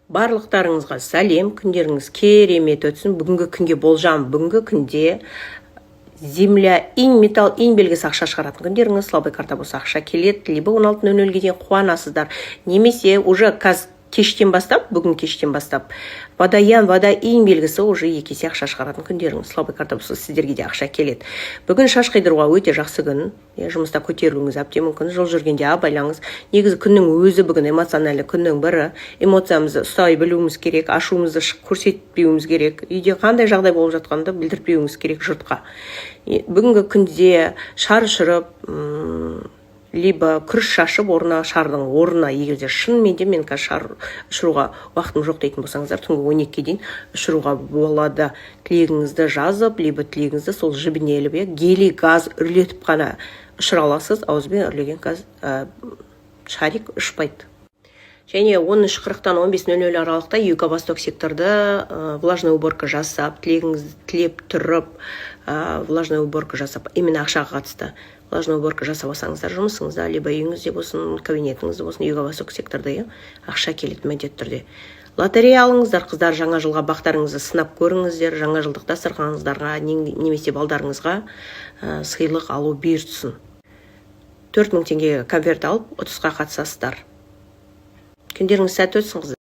Барлықтарыңызға сәлем! Күндеріңіз керемет өтсін! Бүгінгі күнге болжам. Бүгінгі күнде земля инь, металл инь белгісі ақша шығаратын күндеріңіз. Слабый карта болса, ақша келеді, либо 16:00-ге дейін қуанасыздар, немесе уже қазір кештен бастап, бүгін кештен бастап вода ян, вода инь белгісі уже 2 есе ақша шығаратын күндеріңіз. Слабый карта болса, сіздерге де ақша келеді. Бүгін шаш қидыруға өте жақсы күн, иә, жұмыста көтерілуіңіз әбден мүмкін. Жол жүргенде абайлаңыз. Негізі күннің өзі бүгін эмоциональный күннің бірі. Эмоциямызды ұстай білуіміз керек, ашуымызды көрсетпеуіміз керек, үйде қандай жағдай болып жатқанын да білдіртпеуіңіз керек жұртқа. Бүгінгі күнде шар ұшырып, либо күріш шашып орнына, шардың орнына, егер де шынымен де мен қазір шар ұшыруға уақытым жоқ дейтін болсаңыздар, түнгі 12-ге дейін ұшыруға болады. Тілегіңізді жазып, либо тілегіңізді сол жібіне іліп, иә, гелий газ үрлетіп қана ұшыра аласыз. Ауызбен үрлеген газ шарик ұшпайды. Және 13:40-тан 15:00 аралықта юго восток секторда влажная уборка жасап, тілегіңізді тілеп тұрып, влажная уборка жасап, именно ақшаға қатысты влажная уборка жасап алсаңыздар, жұмысыңызда, либо үйіңізде болсын, кабинетіңізде болсын, юго восток секторда, иә, ақша келеді міндетті түрде. Лотерея алыңыздар, қыздар, жаңа жылға бақтарыңызды сынап көріңіздер. Жаңа жылдық дастарханыңыздарға немесе балдарыңызға сыйлық алу бұйыртсын. 4000 теңгеге конверт алып, ұтысқа қатысасыздар. Күндеріңіз сәтті өтсін, қыздар!